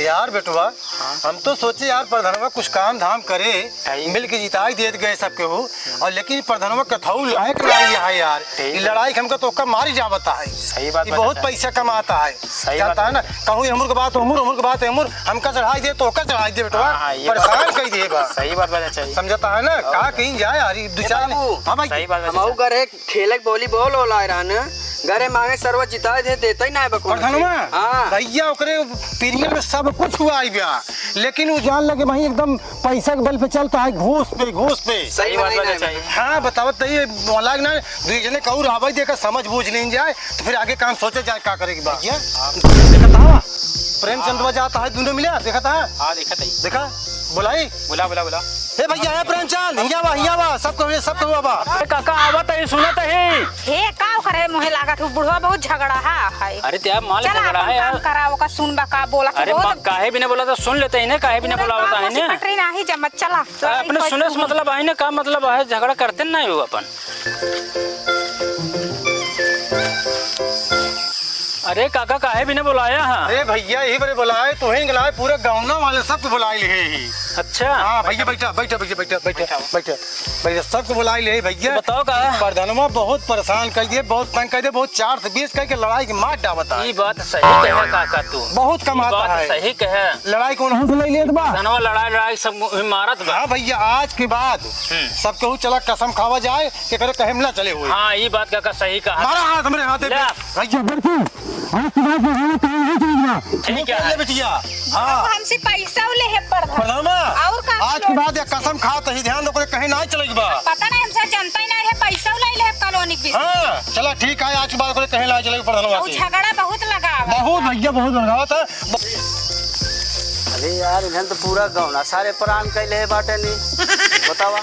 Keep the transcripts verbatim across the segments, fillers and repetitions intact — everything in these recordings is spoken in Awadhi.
यार बेटवा, हाँ। हम तो सोचे यार प्रधानवा कुछ काम धाम करे, सही। मिल के जिताई देत गए सबके हो, और लेकिन प्रधानवा कथऊ लायक नहीं है यार। सही। ये लड़ाई के हमका तो ओका मारी जावता है। सही बात ये बा बहुत चाचा। पैसा कमाता है। सही जानता बात है ना, कहूँ हमर के बात हमर, हमर के बात हमर, हमका चढ़ाई दे तो ओका चढ़ाई दे बेटवा, हाँ, हाँ, ये परेशान बात कर दिए बा। सही बात बा चाचा। समझता है ना, और का क्या? कहीं जाए यार, ये दो ए चार बाबू, हाँ भाई। सही बात बा हमहू चाचा। करे खेले के volleyball वाला आए रहन, घरे मांगे सरवा जिताए दे, देते ही ना है बकुल प्रधानवा? हाँ। भैया ओकरे प्रीमियम में सब कुछ हुआ आई बा, लेकिन वो जान लगे भाई एकदम पैसा के बल पे चलता है, घूस पे, घूस पे। सही बात नहीं, बा, नहीं, चाचा। नहीं। हाँ, बतावत तो ये बोला ना, दुई जने कहू रहबे, देखा समझ बूझ लेन जाए, तो फिर आगे काम सोचे जाए का करे के बा। भैया, देखा था, प्रेमचंदवा जाता है, दोनों मिला, देखा था? हाँ, देखा था। देखा, बुलाई। बुला, बुला, बुला। हे भैया, हे प्रेमचंद, हिया बा, हिया बा, सब कहू, सब कहू बा। अरे काका, आवत ही, सुनत ही। हे, का ओकरे मुँहे लागत हो? बुढ़वा बहुत झगड़ा है, है। अरे, ते आप मान ले चला, झगड़ा अपन है काम यार। करा, ओका सुन बा, का बोला, अरे, बहुत म-, काहे भी नहीं बोला तो सुन लेते ही ना, काहे भी नहीं पूरा बोला गाँव होता है में से ना। पटरी नाही जमत, चला। अरे, अपने कोई सुने से नहीं। मतलब है ना, का मतलब है, झगड़ा करते ना हो अपन। अरे काका, काहे भी ना बुलाया है? अरे भैया, यही बरे बुलाए, तोहे के लाए, पूरे गाँव वाले सबके बुलाए लिए ही। अच्छा। हाँ भैया, बैठा, बैठा, बैठा, बैठा, बैठा, बैठा, बैठा, सबको बुलाए लिए भैया। बताओ का? प्रधानवा बहुत परेशान कर दिए, बहुत तंग कर दिए, बहुत चार से बीस करके लड़ाई के मार डावता है। ये बात सही कहे काका तू। बहुत ये कमाता बात है। सही कहे। लड़ाई कौन हम से ले लेत बा? प्रधानवा लड़ाई, लड़ाई सब मारत बा। हाँ भैया, आज के बाद हम्म। सब कहू चला कसम खावा जाए, के करे कहे में ना चले हुए। हाँ, ये बात काका सही कहा। मारा हाथ हमरे हाथ ले। भैया, बिल्कुल। आज के बाद में हम कहीं नहीं चलेगा। ठीक है। ले बिटिया। हाँ। हमसे पैसा ले है प्रधान। प्रधान, और का आज के बाद या कसम खात ही, ध्यान रखो, कहीं ना चलेगी बा। पता नहीं, हमसे जनता ही नहीं है, पैसा ले ले कॉलोनी के बीच। हाँ, चला ठीक है, आज के बाद कोई कहीं ना चलेगी प्रधानवा और से। झगड़ा बहुत लगा हुआ है। बहुत भैया, बहुत लगा हुआ था। अरे यार, इन्हन तो पूरा गाँव ना सारे परान कैले है बाटे नी। बतावा,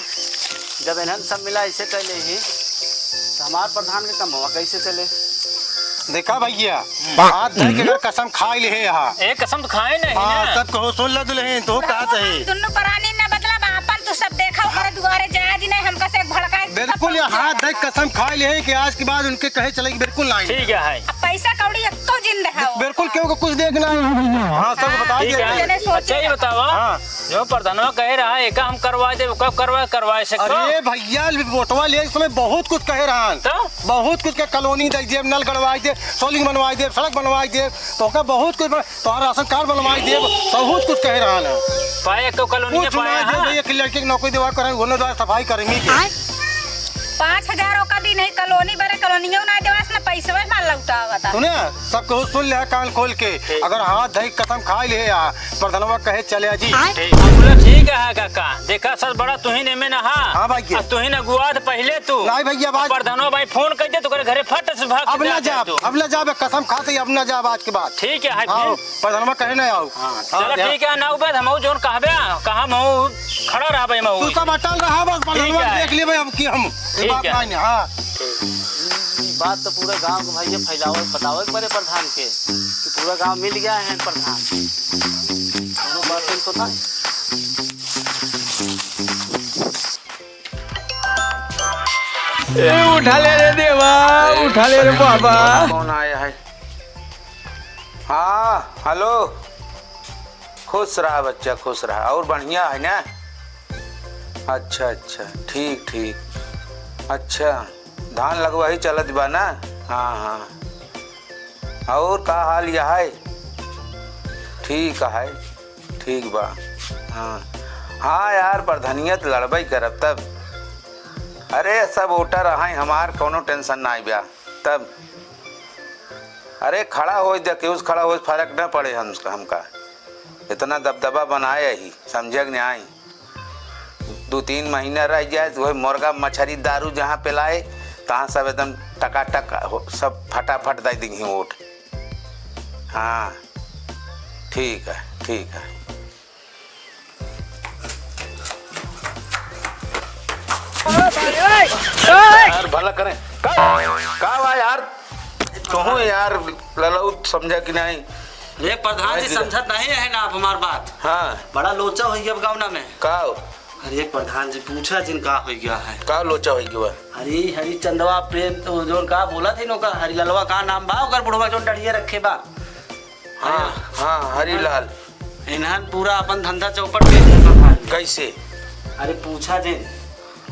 जब इन्हन सब मिला ऐसे कैले ही, तो हमार प्रधान के कमवा कैसे चले? देखा भैया, हाथ धर के अगर कसम खाई ले है यहाँ। ए, कसम तो खाए नहीं हाँ, ना। सब कहो, सुन ले दुल्हन, तो कहा सही। दुन्नु परानी ना बदला, बा अपन तो सब देखा, ओकरे दुआरे जाया जी नहीं, हमका से भड़काए। बिल्कुल, ये हाथ धर कसम खाई ले है कि आज के बाद उनके कहे चलेगी बिल्कुल नहीं। ठीक है। अब पैसा कौड़ी एको जिंद है। बिल्कुल, केहू को कुछ देखना है भैया। हाँ, सब हाँ, बताई ठीक दे। है। जने सोचे अच्छा, ये बतावा, हाँ। जो प्रधानवा कहे रहा, एका हम करवा दे, ओका करवा, करवाए से अरे भैया, वोटवा ले समय बहुत कुछ कहे रहा। तो? बहुत कुछ के कॉलोनी दे दे, नल गड़वाई दे, सोलिंग बनवाई दे, सड़क बनवाई दे, तो ओका बहुत कुछ बन-, तोहार राशन कार्ड बनवाई दे, बहुत कुछ कहे रहा ना। पाए तो कॉलोनी कुछ पाए, ना दे हाँ। दे, एक लड़के की नौकरी देवा करे, उन्होंने दवा सफाई करेंगे के। आय? पाँच हजार ओका दी नहीं, कॉलोनी बरे, कॉलोनियों ना देवास ना, पैसवे मार लौटा बता। सुने, सब कहू सुन ले कान खोल के, ठीक। अगर हाथ धई कसम खाई ले या प्रधानवा कहे चले जी। ठीक। हम बोला, ठीक है काका, देखा सर बड़ा तुहिन एमे ना हा। हाँ भाई के। अब तुहिन अगुआ थ पहिले तू। नहीं भैया, बात प्रधानवा भाई फोन कर दे, तोकरे घरे फट से भाग अब ना जाबे जाब, तू। अब ना जाबे, कसम खाते ही अब ना जाब आज के बाद। ठीक है, है हाँ, फिर? प्रधानवा कहे ना आओ। हाँ, हाँ, चलो ध्यान। ठीक है, ना उबे, हम जौन कहबे, कहा हम खड़ा रहबे, हम तू सब अटल रहा बस, ठीक प्रधानवा है। देख लेबे अब की हम। ये ठीक बात है। नहीं, हाँ। ई बात तो पूरे गांव के भैया फैलावे, बतावे के पड़े प्रधान के कि पूरा गांव मिल गया है प्रधान। कोनो बात नहीं तो ना। ए, उठा ले रे देवा, उठा ले रे बाबा। कौन आया है? हाँ, हेलो। खुश रहा बच्चा, खुश रहा। और बढ़िया है ना? अच्छा, अच्छा, ठीक, ठीक। अच्छा, धान लगवाही चलत बा ना? हाँ, हाँ। और का हाल यह है? ठीक है, ठीक बा। हाँ, हाँ यार, प्रधनिया त लड़बई करब तब। अरे, सब वोटर अहइ, हमार कौनो tension नाई बा। तब, अरे, खड़ा होइ जा, केहू से खड़ा होइ, फरक न पड़े हम, हमका। इतना दबदबा बनाए ही, समझे कि नाई? दू तीन महीना रह जाए, तो वही मुर्गा, मछरी, दारू जहाँ पिलाए, तहाँ सब एकदम टकाटक हो, सब फटाफट दे देंगे वोट। हाँ, ठीक है, ठीक है। यार, भला करें। का, का बा यार? कहूँ यार, ललऊ समझा कि नहीं? अरे प्रधान जी, भाई जी। समझत नहीं है ना आप हमार बात। हाँ। बड़ा लोचा होइ गया अब गाँव ना में। का हो? अरे प्रधान जी, पूछा जिन का होइ गया है। का लोचा होइ गया? हरी, हरी चंदवा प्रेम तो जौन का बोला थे ना ओकर, हरी ललवा का नाम बा ओकर बुढ़वा जौन डढ़िया रखे बा? हाँ, हाँ, हरी लाल। इन्हन पूरा अपन धंधा चौपट कर दिया प्रधान जी। कैसे? अरे पूछा जिन,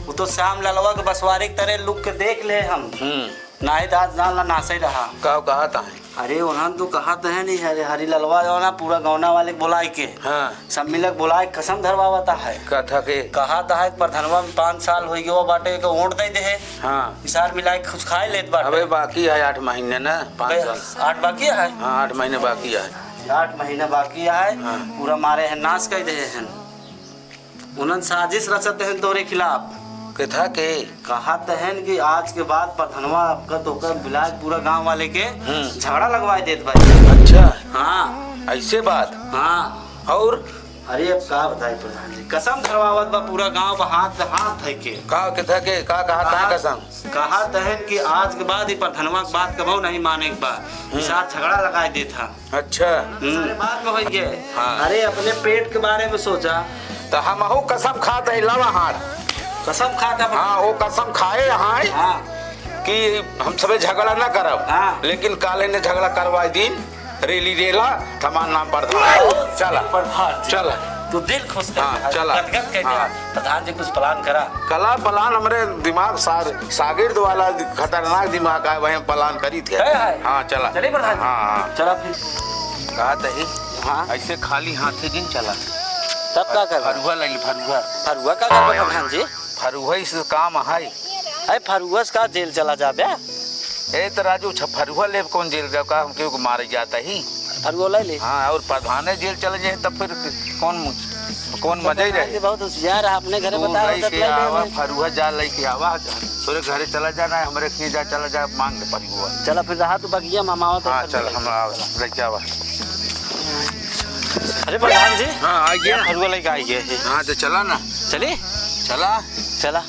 वो तो श्याम ललवा के बसवारी के तरह लुक के देख ले हम। हम्म। नाई दास जान ला नासे रहा। का कहत है? अरे उन्हन तो कहत है नहीं, अरे हरी ललवा जो ना पूरा गौना वाले के बुलाए के, हाँ। सब मिलक बुलाए कसम धरवावता है। कथा के? कहत है प्रधनवा में पाँच साल हो गयो बाटे के वोट दे दे है। हाँ। इसार मिलाए कुछ खाए लेत बाटे। अबे बाकी है आठ महीने ना, पाँच अबे साल। आठ बाकी है? हाँ, आठ महीने बाकी है। आठ महीने बाकी है, हाँ। पूरा मारे हैं, नाश कर दे हैं। उन्हन साजिश रचत हैं तोरे खिलाफ। कथा के? कहत हैं कि आज के बाद प्रधनवा आपका तो कर बिलाज पूरा गांव वाले के हम्म। झगड़ा लगवाए देत भाई। अच्छा। हाँ। ऐसे बात? हाँ। और? अरे अब का बताई प्रधान जी, कसम धरवावत बा पूरा गांव बा हाथ हाथ है के। का कथा के? का कहत है कहा कसम? कहत हैं कि आज के बाद ही प्रधनवा के बात कबो नहीं माने के बा। हम्म। इसार झगड़ा लगाए देत है। अच्छा। हम्म। सारे बाद में होई गए। हाँ। अरे अपने पेट के बारे में सोचा। तो हमहू कसम खात है, लावा हाथ। कसम खात है। हाँ, वो कसम खाए हैं हाँ। कि हम सबे झगड़ा ना करब। हाँ। लेकिन काले ने झगड़ा करवाए दिन, रेली रेला, हमार नाम प्रधान। चला। प्रधान जी। चला। तू दिल खुश कर हाँ, दिया, चला। गदगद कर दिया। हाँ। प्रधान जी कुछ plan करा। कला plan हमरे दिमाग सार, सागिर्द वाला खतरनाक दिमाग आए, वही हम plan करी थे। है, है। हाँ, चला। चलिए प्रधान जी। हाँ, हाँ। चला फिर। कहा तही, हाँ। ऐसे खाली हाथे जिन चला। तब का करबा? फरुआ ले ली, फरुआ। फरुआ का करबा प्रधान जी? फरुआ से काम है। अरे फरुआ से का जेल चला जाबे? ए तो राजू, छ-, फरुआ लेब कौन जेल जाओ का? हम केहू को मारे जाता ही। फरुआ ले ले। हाँ, और प्रधाने जेल चले जाए तब फिर कौन, कौन मजा ही रहे? ये बहुत होशियार है, अपने घरे तू बताओ, लेके तब ले ले आवा, ले। फरुआ जा लेके आवा, तोरे घरे चला जाना है, हमरे खींच जा, चला जा, मांग ले फरुआ। चला फिर रहा तू बगिया में, हम आवत है हाँ, फरुआ चल, लेके। हम आवा, लेके आवा। अरे प्रधान जी। हाँ, आ गया। फरुआ लेके आ गए हैं। हाँ, तो चला ना। चली? चला। चला।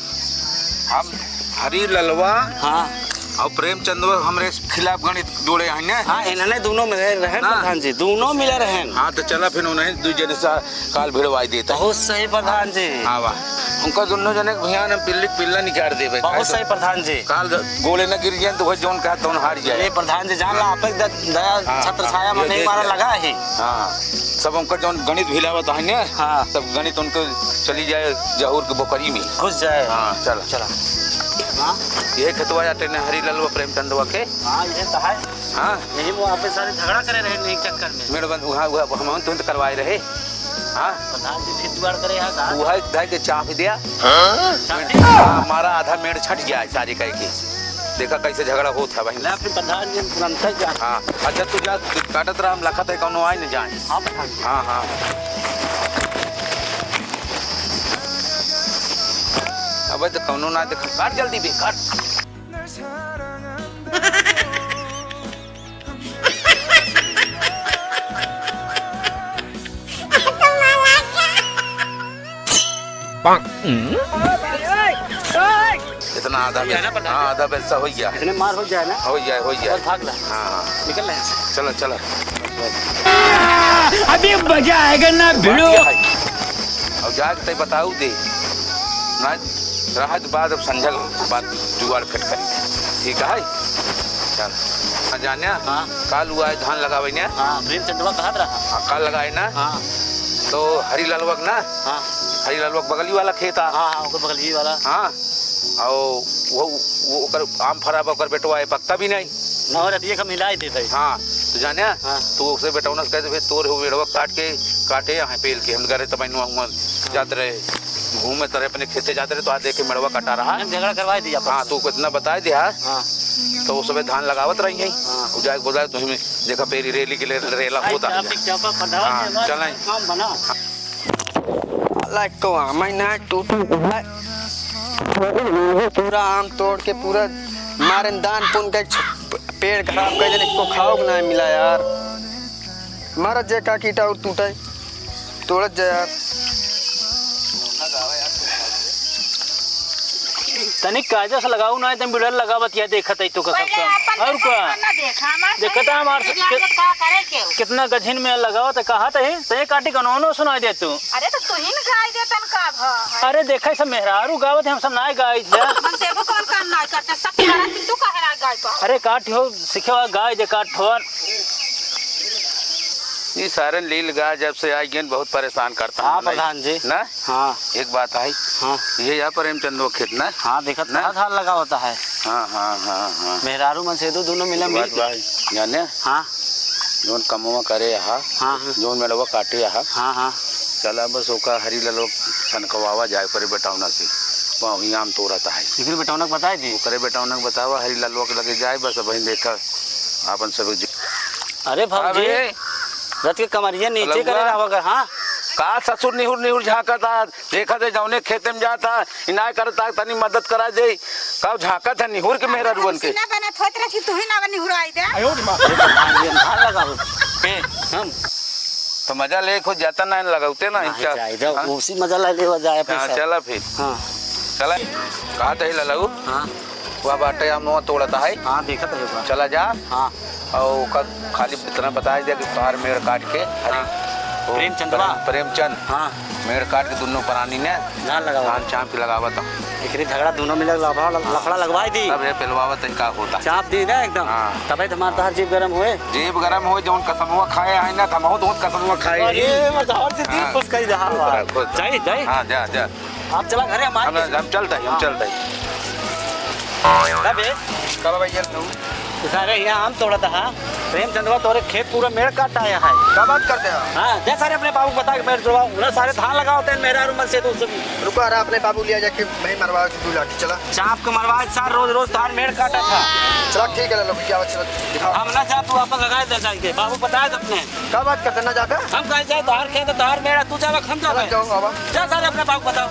हम हरी ललवा हाँ। और प्रेमचंदवा हमरे खिलाफ गणित जोड़े हैं ना? हाँ, इन्हने दोनों मिले रहेन ना? प्रधान जी, दोनों मिले रहेन। हाँ, तो चला फिर उन्हें दू जने से काल भिड़वाई देता। बहुत सही प्रधान जी। हाँ, वाह। उनका दोनों जने के भियान हम पिल्ली के पिल्ला निकाल देबे। बहुत सही प्रधान जी। काल गोले न गिर जाए तो वह जौन कहा तौन हार जाए। ये प्रधान जी जान ला, आप एक द-, दया हाँ, छत्र हाँ, छाया ये में देख हमारा ले। लगा है। हाँ, सब उनका जौन गणित भिलावत है ना, हाँ। सब गणित उनको चली जाए जहूर के बोकरी में। घुस जाए। हाँ, चल। चला। हाँ। ये खेतवा जाते ने हरी ललवा प्रेमचंदवा के। हाँ, ये तो है। हाँ। यही वो आप सारे झगड़ा करे रहे नहीं चक्कर में। मेरे बंधु, हाँ, वो हम तुरंत करवाए रहे। हाँ। प्रधान जी फिर जुगाड़ करे यहाँ का? वो है, धाय के चाप दिया। हाँ? चाप दिया? हाँ, हमारा आधा मेड़ छट गया है सारे कह के। देखा कैसे झगड़ा होत है भाई। ले, फिर प्रधान जी तुरंत ही जा। हाँ, अच्छा तू जा, काटत रहा, हम लखत है, कौनो आए न जाए। हाँ, प्रधान जी। हाँ, हाँ। अबे तो कौनो ना देख, काट जल्दी बे, काट। इतना आधा ये है ना, बेल-, बता हाँ, दे। आधा बेलसा हो गया। इतने मार हो जाए ना। हो जाए, हो जाए। और भाग ला। हाँ, हाँ। निकल ले यहाँ से। चलो, चलो। अभी मजा आएगा ना भिड़ो। बात यह है। अब जाके तय बताऊ दे। ना रहा तो बाद अब संझल बात जुगाड़ फिट करी। ठीक है? चल। हाँ, जान्या? हाँ। काल हुआ है धान लगावे ने? हाँ, प्रेमचंदवा कहत रहा। हाँ, काल लगाए ना? हाँ। तो हरी लालवा के ना? हाँ। हरी लालवा के बगली वाला खेत आ। हाँ, हाँ, ओकर बगली वाला। हाँ। और वो, वो ओकर आम फरा बा, ओकर बेटवा है, पकता भी नहीं। ना हो रहा, ये हम हिलाई देते हैं। हाँ, तो जान्या? हाँ। तो ओकरे बेटवा ने कह दे, "फिर तोर हो बेटवा काट के, काटे यहाँ पेल के, हम घरे तब हुआ जात रहे।" घूमे तरह अपने खेते जाते रहे, तो आज देखे मेड़वा कटा रहा। हम झगड़ा करवा दिया। हाँ, तू कितना बताए दिया। हाँ। तो वो सबे धान लगावत रही है। हाँ। वो जाए बोला, "तुम्हें देखा, पेरी रेली के ले, रेला होता है।" हाँ, चलें। काम बना। लाइक को आम है ना, टूटू है। पूरा आम तोड़ के पूरा मारन दान पुन के छ-, पेड़ खराब कर देने को खाओ ना मिला यार। मारा जे का कीटा और टूटे। तोड़त जा यार। तनिक कायदा से लगाऊ ना, एकदम बिड़ल लगावत या देखत है तो का सब पहले काम। अपन और देखा, का? अपन ना देखा, हमार देखत सही है, हमार बात है, से-, जान के का करे के हो? कितना गझिन में लगावत है, कहा तो ही, ते काटी कनौनो सुनाई दे तू। अरे तो तू ही न गाय दे तन का भ है? अरे देखा सब मेहरारू गावत है, हम सब ना गाई जा। मन से वो कौन काम ना करते, सब करत, तू काहे ना गाय पा? अरे काट हो, सिखे गाय दे काट हो। ई सारन लील गाय जब से आई गेन बहुत परेशान करता हाँ, है, नहीं? प्रधान जी। ना? हाँ। एक बात आई। हाँ। ये या प्रेमचंद वो खेत ना? हाँ, देखत ना? कहाँ धान लगा होता है। हाँ, हाँ, हाँ, हाँ। मेहरारू मन से दो दोनों मिले बात मिल के। भाई, जाने? हाँ। जौन कमवा करे यहाँ, हाँ, हाँ। जौन मेड़वा काटे यहाँ। हाँ, हाँ। चला बस ओका हरी ललवा सनकवावा जाए ओकरे बेटौना से। वहाँ वहीं आम तोड़त है। इकरे बेटौना के बताए दी। ओकरे बेटौना के बतावा, हरी ललवा के लगे जाए, बस अबहीं देखा आपन सब। अरे बाबूजी, अबे। रथ के कमरिया नीचे लउआ। करे रहवा कर, हाँ? का ससुर निहुर निहुर झाँकत आ? देखत है जौने खेते में जात आ, इनाय करत आ, तनी मदद करा दे। का झाँकत है निहुर के मेहरारुअन के? सीना बनत होत रही, तू ही ना निहुराई दे। अरे प्रधान जी, हम धान लगावे। के? हम। तो मजा ले खुद जाता ना, लगावते ना, नहीं, इनका। जाए दो, हाँ? उसी मजा ले लेवा जाए हाँ, पैसा। चला फिर। हाँ। चला। कहा तही ललऊ? हाँ। वह बाटे हम वहाँ तोड़ता है। हाँ, देखत है बा। चला जा। हाँ। और ओका खाली इतना बताई दे कि तोहार मेड़ काट के, अरे, हाँ। वो प्रेमचंदवा। प्रेम-, प्रेमचंद। हाँ। मेड़ काट के दुन्नो प्राणी ने धान लगावा। धान चाँप के लगावत हम। एकरे झगड़ा दुन्नो मिले लफड़ा, हाँ। लफड़ा लगवाई दी। तब ये पेलवावत है का होता। चाँप दी ना एकदम। हाँ। तबे तो हमार तोहार जीभ गरम होए। जीभ गरम होए, जौन कसमवा खाए है ना, त हमहू तो कसमवा खाए अरे, ही। मैं तो हर से जीभ हाँ। खुश करी रहा खुश बा। रह, खुश रह। जाई, जाई। हाँ, जा, जा। आप चला घरे, हम आए हम, हम चलता ही, हम हाँ। चलता ही। का बे? का बा भैया तू? सारे यहाँ आम तोड़त हा। प्रेमचंदवा तोरे खेत पूरा मेड़ काट आया है। का बात करते हैं? हाँ, जा सारे अपने बाबू को बता के मेड़ तोड़वा। उन्हें सारे धान लगावत हैं, मेहरारू मन से तो सब। रुको, अरे अपने बाबू लिया जाके वहीं मरवा के दो लाठी, चला। चाँप के मरवा सार, रोज रोज धान मेड़ काटा था। चला ठीक है, लो भैया, चला दिखाओ। हम ना जा, तू अपन लगाए दे जाएंगे। बाबू बताए दे अपने। का बात करते ना जाबे? हम कहे जाए, तोहार खेत, तोहार मेड़, तू जावे, हम जावे। चला जाओ बाबा। जा सारे अपने बाबू को बताओ।